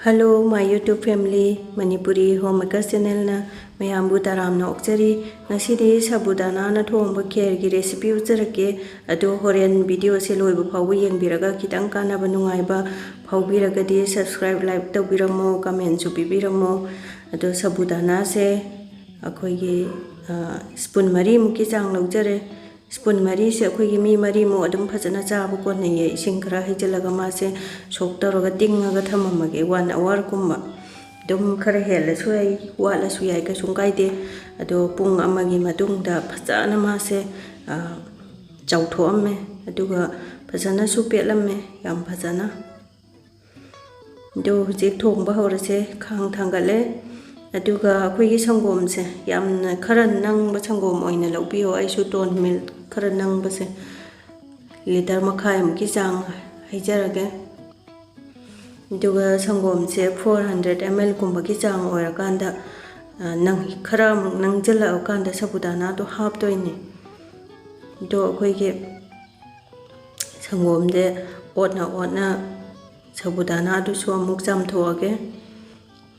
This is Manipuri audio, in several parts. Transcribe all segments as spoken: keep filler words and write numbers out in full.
Hello, my YouTube family, Manipuri Homemaker channelꯅ ꯃꯌꯥꯝꯕꯨ ꯇꯔꯥꯝꯅ ꯑꯣꯛꯆꯔꯤ꯫ ꯉꯁꯤꯗꯤ ꯁꯥꯕꯨꯗꯥꯅꯥꯅ ꯊꯣꯡꯕ ꯈꯦꯔꯒꯤ recipe ꯎꯠꯆꯔꯛꯀꯦ꯫ ꯑꯗꯣ ꯍꯣꯔꯦꯟ videoꯁꯦ ꯂꯣꯏꯕ ꯐꯥꯎꯕ ꯌꯦꯡꯕꯤꯔꯒ ꯈꯤꯇꯪ ꯀꯥꯟꯅꯕ ꯅꯨꯡꯉꯥꯏꯕ ꯐꯥꯎꯕꯤꯔꯒꯗꯤ subscribe, like ꯇꯧꯕꯤꯔꯝꯃꯣ, commentꯁꯨ ꯄꯤꯕꯤꯔꯝꯃꯣ꯫ ꯑꯗꯣ ꯁꯥꯕꯨꯗꯥꯅꯥꯁꯦ ꯑꯩꯈꯣꯏꯒꯤ, ꯑ, spoon ꯃꯔꯤꯃꯨꯛꯀꯤ ꯆꯥꯡ ꯂꯧꯖꯔꯦ꯫ Spoon ꯃꯔꯤꯁꯦ ꯑꯩꯈꯣꯏꯒꯤ ꯃꯤ ꯃꯔꯤꯃꯨꯛ ꯑꯗꯨꯝ ꯐꯖꯅ ꯆꯥꯕ ꯀꯣꯟꯅꯩꯌꯦ꯫ ꯏꯁꯤꯡ ꯈꯔ ꯍꯩꯖꯤꯜꯂꯒ ꯃꯥꯁꯦ soak ꯇꯧꯔꯒ ꯇꯤꯡꯉꯒ ꯊꯝꯃꯝꯃꯒꯦ, one hourꯒꯨꯝꯕ꯫ ꯑꯗꯨꯝ ꯈꯔ ꯍꯦꯜꯂꯁꯨ ꯌꯥꯏ, ꯋꯥꯠꯂꯁꯨ ꯌꯥꯏ, ꯀꯩꯁꯨꯝ ꯀꯥꯏꯗꯦ꯫ ꯑꯗꯣ ꯄꯨꯡ ꯑꯃꯒꯤ ꯃꯇꯨꯡꯗ ꯐꯖꯅ ꯃꯥꯁꯦ, ꯑ, ꯆꯥꯎꯊꯣꯛꯑꯝꯃꯦ꯫ ꯑꯗꯨꯒ ꯐꯖꯅꯁꯨ ꯄꯦꯠꯂꯝꯃꯦ, ꯌꯥꯝ ꯐꯖꯅ꯫ ꯑꯗꯨ ꯍꯧꯖꯤꯛ ꯊꯣꯡꯕ ꯍꯧꯔꯁꯦ꯫ ꯈꯥꯡ ꯊꯥꯡꯒꯠꯂꯦ꯫ ꯑꯗꯨꯒ ꯑꯩꯈꯣꯏꯒꯤ ꯁꯪꯒꯣꯝꯁꯦ ꯌꯥꯝꯅ ꯈꯔ ꯅꯪꯕ ꯁꯪꯒꯣꯝ ꯑꯣꯏꯅ ꯂꯧꯕꯤꯌꯣ꯫ ꯑꯩꯁꯨ Dawn milk ꯈꯔ ꯅꯪꯕꯁꯦ litre ꯃꯈꯥꯏꯃꯨꯛꯀꯤ ꯆꯥꯡ ꯍꯩꯖꯔꯒꯦ꯫ ꯑꯗꯨꯒ ꯁꯪꯒꯣꯝꯁꯦ four hundred ml ꯀꯨꯝꯕꯒꯤ ꯆꯥꯡ ꯑꯣꯏꯔꯀꯥꯟꯗ, ꯑ, ꯅꯪ, ꯈꯔ ꯑꯃꯨꯛ ꯅꯪꯁꯤꯜꯂꯛꯑꯀꯥꯟꯗ ꯁꯥꯕꯨꯗꯥꯅꯥꯗꯣ ꯍꯥꯞꯇꯣꯏꯅꯦ꯫ ꯑꯗꯣ ꯑꯩꯈꯣꯏꯒꯤ ꯁꯪꯒꯣꯝꯁꯦ ꯑꯣꯠꯅ ꯑꯣꯠꯅ ꯁꯥꯕꯨꯗꯥꯅꯥꯗꯨꯁꯨ ꯑꯃꯨꯛ ꯆꯥꯝꯊꯣꯛꯑꯒꯦ꯫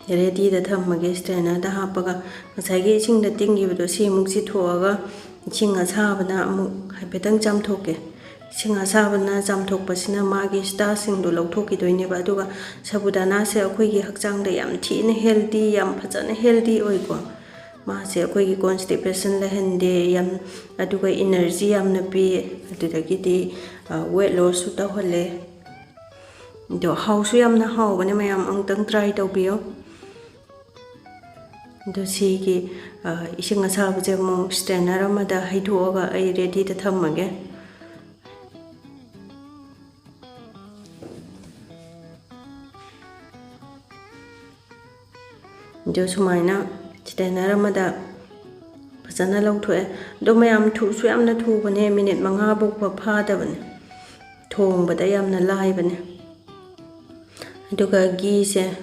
Readyꯗ ꯊꯝꯃꯒꯦ, strainerꯗ ꯍꯥꯞꯄꯒ꯫ ꯉꯁꯥꯏꯒꯤ ꯏꯁꯤꯡꯗ ꯇꯤꯡꯈꯤꯕꯗꯣ ꯁꯤ ꯑꯃꯨꯛ ꯆꯤꯊꯣꯛꯑꯒ ꯏꯁꯤꯡ ꯑꯁꯥꯕꯅ ꯑꯃꯨꯛ ꯍꯥꯏꯐꯦꯠꯇꯪ ꯆꯥꯝꯊꯣꯛꯀꯦ꯫ ꯏꯁꯤꯡ ꯑꯁꯥꯕꯅ ꯆꯥꯝꯊꯣꯛꯄꯁꯤꯅ ꯃꯥꯒꯤ starchꯁꯤꯡꯗꯣ ꯂꯧꯊꯣꯛꯈꯤꯗꯣꯏꯅꯦꯕ꯫ ꯑꯗꯨꯒ ꯁꯥꯕꯨꯗꯥꯅꯥꯁꯦ ꯑꯩꯈꯣꯏꯒꯤ ꯍꯛꯆꯥꯡꯗ ꯌꯥꯝ ꯊꯤꯅ healthy, ꯌꯥꯝ ꯐꯖꯅ healthy ꯑꯣꯏꯀꯣ꯫ ꯃꯥꯁꯦ ꯑꯩꯈꯣꯏꯒꯤ constipation ꯂꯩꯍꯟꯗꯦ, ꯌꯥꯝ, ꯑꯗꯨꯒ energy ꯌꯥꯝꯅ ꯄꯤ꯫ ꯑꯗꯨꯗꯒꯤꯗꯤ, ꯑ, weight lossꯁꯨ ꯇꯧꯍꯜꯂꯦ꯫ ꯑꯗꯣ ꯍꯥꯎꯁꯨ ꯌꯥꯝꯅ ꯍꯥꯎꯕꯅꯦ, ꯃꯌꯥꯝ ꯑꯃꯨꯛꯇꯪ try ꯇꯧꯕꯤꯌꯣ꯫ ꯑꯗꯣ ꯁꯤꯒꯤ, ꯑ, ꯏꯁꯤꯡ ꯑꯁꯥꯕꯁꯦ ꯑꯃꯨꯛ strainer ꯑꯃꯗ ꯍꯩꯗꯣꯛꯑꯒ ꯑꯩ readyꯗ ꯊꯝꯃꯒꯦ꯫ ꯑꯗꯣ ꯁꯨꯃꯥꯏꯅ strainer ꯑꯃꯗ ꯐꯖꯅ ꯂꯧꯊꯣꯛꯑꯦ꯫ ꯑꯗꯣ ꯃꯌꯥꯝ ꯊꯨꯁꯨ ꯌꯥꯝꯅ ꯊꯨꯕꯅꯦ, minute ꯃꯉꯥ ꯐꯥꯎꯕ ꯐꯥꯗꯕꯅꯦ, ꯊꯣꯡꯕꯗ ꯌꯥꯝꯅ ꯂꯥꯏꯕꯅꯦ꯫ ꯑꯗꯨꯒ ꯘꯤꯁꯦ,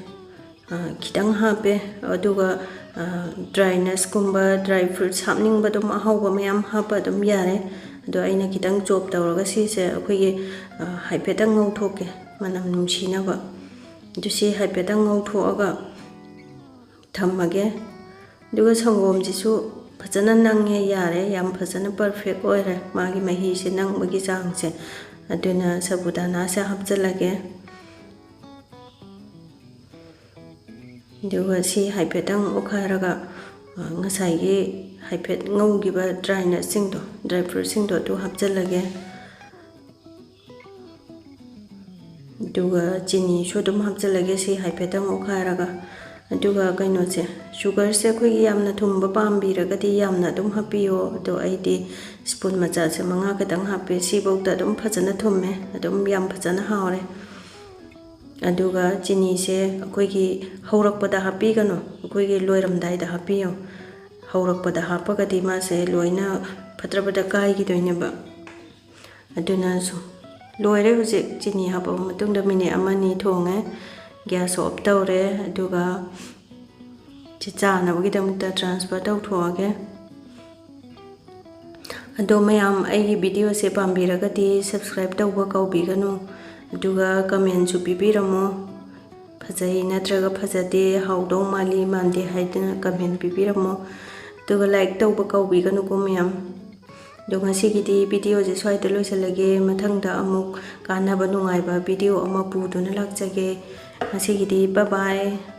ꯑ, ꯈꯤꯇꯪ ꯍꯥꯞꯄꯦ꯫ ꯑꯗꯨꯒ, ꯑ, dry nutsꯀꯨꯝꯕ, dry fruits ꯍꯥꯞꯅꯤꯡꯕ ꯑꯗꯨꯝ ꯑꯍꯥꯎꯕ ꯃꯌꯥꯝ ꯍꯥꯞꯄ ꯑꯗꯨꯝ ꯌꯥꯔꯦ꯫ ꯑꯗꯣ ꯑꯩꯅ ꯈꯤꯇꯪ chop ꯇꯧꯔꯒ ꯁꯤꯁꯦ ꯑꯩꯈꯣꯏꯒꯤ, ꯑ, ꯍꯥꯏꯐꯦꯠꯇꯪ ꯉꯧꯊꯣꯛꯀꯦ, ꯃꯅꯝ ꯅꯨꯡꯁꯤꯅꯕ꯫ ꯑꯗꯨ ꯁꯤ ꯍꯥꯏꯐꯦꯠꯇꯪ ꯉꯧꯊꯣꯛꯑꯒ ꯊꯝꯃꯒꯦ꯫ ꯑꯗꯨꯒ ꯁꯪꯒꯣꯝꯁꯤꯁꯨ ꯐꯖꯅ ꯅꯪꯉꯦ, ꯌꯥꯔꯦ, ꯌꯥꯝ ꯐꯖꯅ perfect ꯑꯣꯏꯔꯦ꯫ ꯃꯥꯒꯤ ꯃꯍꯤꯁꯦ ꯅꯪꯕꯒꯤ ꯆꯥꯡꯁꯦ꯫ ꯑꯗꯨꯅ ꯁꯕꯨꯗꯥꯅꯥꯁꯦ ꯍꯥꯞꯆꯤꯜꯂꯒꯦ꯫ ꯑꯗꯨꯒ ꯁꯤ ꯍꯥꯏꯐꯦꯠꯇꯪ ꯑꯣꯠꯈꯥꯏꯔꯒ, ꯑ, ꯉꯁꯥꯏꯒꯤ ꯍꯥꯏꯐꯦꯠ ꯉꯧꯈꯤꯕ dry nutꯁꯤꯡꯗꯣ, dry fruitꯁꯤꯡꯗꯣ ꯑꯗꯨ ꯍꯥꯞꯆꯤꯜꯂꯒꯦ꯫ ꯑꯗꯨꯒ ꯆꯤꯅꯤꯁꯨ ꯑꯗꯨꯝ ꯍꯥꯞꯆꯤꯜꯂꯒꯦ ꯁꯤ ꯍꯥꯏꯐꯦꯠꯇꯪ ꯑꯣꯠꯈꯥꯏꯔꯒ꯫ ꯑꯗꯨꯒ ꯀꯩꯅꯣꯁꯦ, sugarꯁꯦ ꯑꯩꯈꯣꯏꯒꯤ ꯌꯥꯝꯅ ꯊꯨꯝꯕ ꯄꯥꯝꯕꯤꯔꯒꯗꯤ ꯌꯥꯝꯅ ꯑꯗꯨꯝ ꯍꯥꯞꯄꯤꯌꯣ꯫ ꯑꯗꯣ ꯑꯩꯗꯤ spoon ꯃꯆꯥꯁꯦ ꯃꯉꯥ ꯈꯛꯇꯪ ꯍꯥꯞꯄꯦ, ꯁꯤꯐꯧꯗ ꯑꯗꯨꯝ ꯐꯖꯅ ꯊꯨꯝꯃꯦ, ꯑꯗꯨꯝ ꯌꯥꯝ ꯐꯖꯅ ꯍꯥꯎꯔꯦ꯫ ꯑꯗꯨꯒ ꯆꯤꯅꯤꯁꯦ ꯑꯩꯈꯣꯏꯒꯤ ꯍꯧꯔꯛꯄꯗ ꯍꯥꯞꯄꯤꯒꯅꯨ, ꯑꯩꯈꯣꯏꯒꯤ ꯂꯣꯏꯔꯝꯗꯥꯏꯗ ꯍꯥꯞꯄꯤꯌꯨ꯫ ꯍꯧꯔꯛꯄꯗ ꯍꯥꯞꯄꯒꯗꯤ ꯃꯥꯁꯦ ꯂꯣꯏꯅ ꯐꯠꯇ꯭ꯔ ꯐꯠꯇ꯭ꯔ ꯀꯥꯏꯈꯤꯗꯣꯏꯅꯦꯕ꯫ ꯑꯗꯨꯅ ꯁꯨꯝ ꯂꯣꯏꯔꯦ꯫ ꯍꯧꯖꯤꯛ ꯆꯤꯅꯤ ꯍꯥꯞꯄꯕ ꯃꯇꯨꯡꯗ minute ꯑꯃ ꯑꯅꯤ ꯊꯣꯡꯉꯦ꯫ Gas off ꯇꯧꯔꯦ꯫ ꯑꯗꯨꯒ ꯁꯤ ꯆꯥꯅꯕꯒꯤꯗꯃꯛꯇ transfer ꯇꯧꯊꯣꯛꯑꯒꯦ꯫ ꯑꯗꯣ ꯃꯌꯥꯝ, ꯑꯩꯒꯤ videoꯁꯦ ꯄꯥꯝꯕꯤꯔꯒꯗꯤ subscribe ꯇꯧꯕ ꯀꯥꯎꯕꯤꯒꯅꯨ꯫ ꯑꯗꯨꯒ commentꯁꯨ ꯄꯤꯕꯤꯔꯝꯃꯣ꯫ ꯐꯖꯩ ꯅꯠꯇ꯭ꯔꯒ ꯐꯖꯗꯦ, ꯍꯥꯎꯗꯧ ꯃꯥꯜꯂꯤ ꯃꯥꯟꯗꯦ ꯍꯥꯏꯗꯅ comment ꯄꯤꯕꯤꯔꯝꯃꯣ꯫ ꯑꯗꯨꯒ like ꯇꯧꯕ ꯀꯥꯎꯕꯤꯒꯅꯨꯀꯣ ꯃꯌꯥꯝ꯫ ꯑꯗꯣ ꯉꯁꯤꯒꯤꯗꯤ videoꯁꯦ ꯁ꯭ꯋꯥꯏꯗ ꯂꯣꯏꯁꯤꯜꯂꯒꯦ꯫ ꯃꯊꯪꯗ ꯑꯃꯨꯛ ꯀꯥꯟꯅꯕ ꯅꯨꯡꯉꯥꯏꯕ video ꯑꯃ ꯄꯨꯗꯨꯅ ꯂꯥꯛꯆꯒꯦ꯫ ꯉꯁꯤꯒꯤꯗꯤ bye bye꯫